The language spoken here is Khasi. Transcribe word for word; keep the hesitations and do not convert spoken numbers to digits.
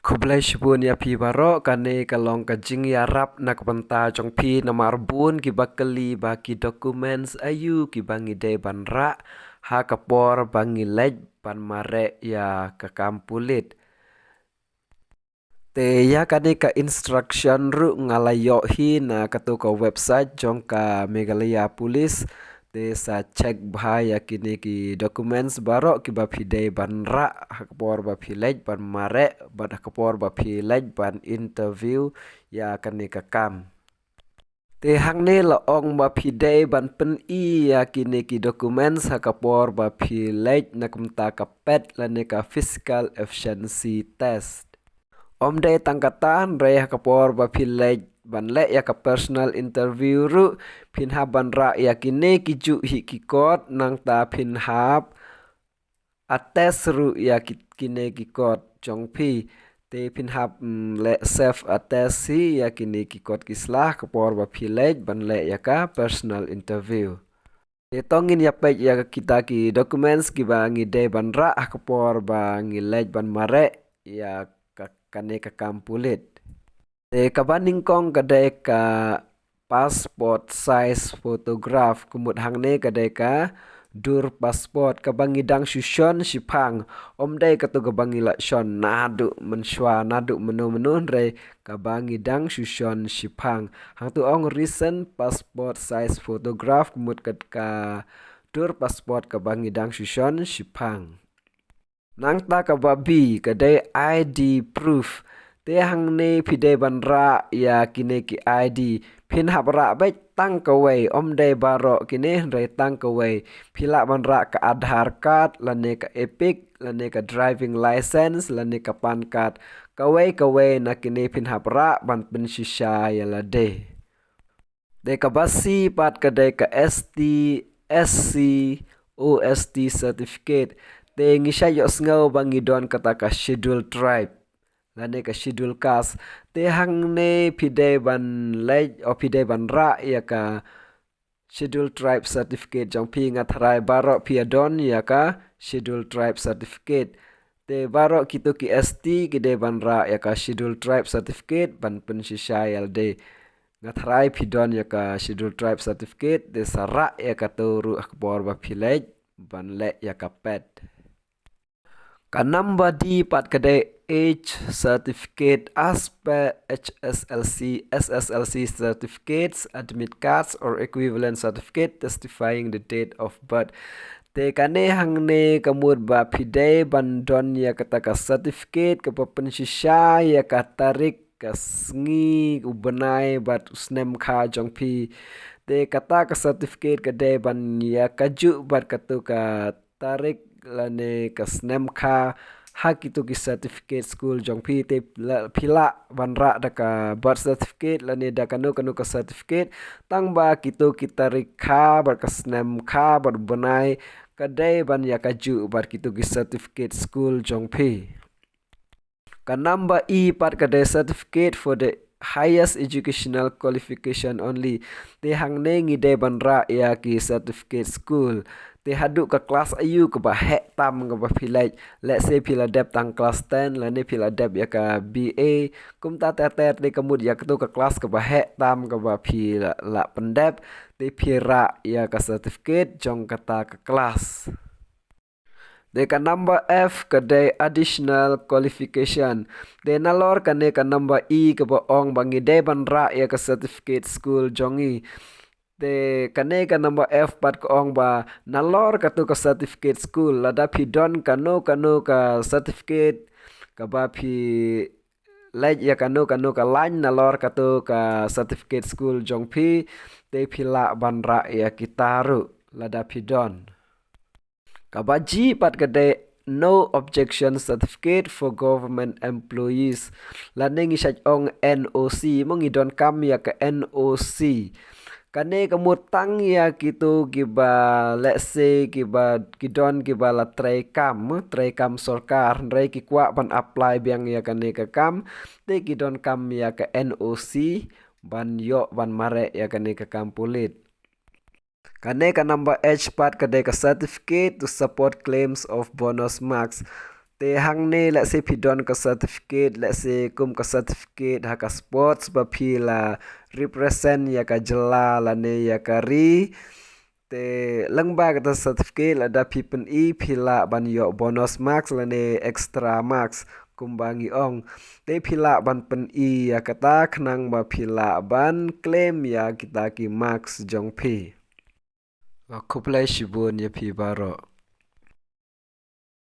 Khublei shibun ïa phi baroh, kane ka long ka jingïarap na ka bynta jong phi, namar bun kiba kylli ba ki documents aïu kiba ngi dei ban rah ha ka por ba ngi leit ban mareh ïa ka kam pulit. Te ïa kane ka instruction ruh nga la ïoh hi na kato ka website jong ka Meghalaya Police. Te sa check bha ïa kine ki documents baroh kiba phi dei ban rah ha ka por ba phi leit ban mareh bad ha ka por ba phi leit ban interview ïa kane ka kam. Te hangne la ong ba phi dei ban pyni ïa kine ki documents ha ka por ba phi leit na ka bynta ka PET lane ka physical efficiency test. Ym dei tang kata, hynrei ha ka por ba phi leit ban leh ïa ka personal interview ruh phin hap ban rah ïa kine ki juh hi ki kot, nangta phin hap attest ruh ïa ki, kine ki kot jong phi. Te phin hap, mm, leh self attest hi ïa kine ki kot ki sla ha ka por ba phi leit ban leh ïa ka personal interview. Te to ngin ïa peit ïa kita ki documents kiba ngi dei ban rah ha ka por ba ngi leit ban mareh ïa ka, kane ka kam pulit. Te kaba nyngkong ka dei ka passport size photograph, ka mut hangne ka dei ka dur passport kaba ngi dang shu shon shiphang. Ym dei kato kaba ngi la shon naduh mynshuwa, naduh mynno mynno, hynrei kaba ngi dang shu shon shiphang. Hangto ong recent passport size photograph, ka mut ka, ka dur passport kaba ngi dang shu shon shiphang. Nangta kaba B ka dei I D proof. Te hangne phi dei ban rah ïa kine ki I D. Phin hap rah beit tang kawei, ym dei baroh kine, hynrei tang kawei. Phi lah ban rah ka Aadhaar card lane ka EPIC lane ka driving license lane ka PAN card. Kawei kawei na kine phin hap rah ban pynshisha ïa lade. Te kaba C pat ka dei ka S T, S C, O S T certificate. Te ngi shait ïohsngew ba ngi don kata ka schedule tribe lane ka schedule caste. Te hangne phi dei ban leit, o phi dei ban rah ïa ka schedule tribe certificate jong phi. Nga tharai baroh phi ïa don ïa ka schedule tribe certificate. Te baroh kito ki S T ki dei ban rah ïa ka schedule tribe certificate ban pynshisha ïa lade. Nga tharai phi don ïa ka schedule tribe certificate, te sa rah ïa kato ruh ha ka por ba phi leit ban leh ïa ka PET. Ka number D pat ka dei age certificate as per H S L C, S S L C certificates, admit cards or equivalent certificate testifying the date of birth. Te kane hangne ka mut ba phi dei ban don ïa kata ka certificate kaba pynshisha ïa ka tarik, ka sngi, u bnai bad u snem kha jong phi. Te kata ka certificate ka dei ban ïa kajuh bad kato ka tarik lane ka snem kha ha kito ki certificate school jong phi. Te la, phi lah ban rah da ka birth certificate lane da kano kano ka certificate, tang ba kito ki tarik kha bad ka snem kha bad u bnai ka dei ban ïa kajuh bad kito ki certificate school jong phi. Ka number E pat ka dei certificate for the highest educational qualification only. Te hangne ngi dei ban rah ïa ki certificate school. Te haduh ka class aïu kaba heh tam kaba phi leit. Let's say phi la dep tang class ten lane phi la dep ïa ka B A. Kumta ter ter te ka mut ïa kato ka class kaba heh tam kaba phi la, la pyndep. Te phi rah ïa ka certificate jong kata ka class. Te ka number F ka dei additional qualification. Te nalor kane ka number E kaba ong ba ngi dei ban rah ïa ka certificate school jong ngi. Te kane ka number F pat ka ong ba nalor kato ka certificate school, lada phi don kano kano ka certificate kaba phi leit ïa kano kano ka line nalor kato ka certificate school jong phi, te phi lah ban rah ïa kita ruh lada phi don. Kaba G pat ka dei no objection certificate for government employees. Lane ngi shait ong N O C, mo ngi donkam ïa ka N O C. Kane ka mut tang ïa kito kiba, let's say, kiba ki don kiba la trei kam, trei kam sorkar, hynrei ki kwah ban apply biang ïa kane ka kam, te ki donkam ïa ka N O C ban ïoh ban mareh ïa kane ka kam pulit. Kane ka number H pat ka dei ka certificate to support claims of bonus marks. Te hangne lehse phi don ka certificate, lehse kum ka certificate ha ka sports ba phi la represent ïa ka jylla lane ïa ka ri. Te lyngba kata certificate lada phi pyni phi lah ban ïoh bonus marks lane extra marks kumba ngi ong. Te phi lah ban pyni ïa kata khnang ba phi lah ban claim ïa kita ki marks jong phi. Khublei shibun ïa phi baroh.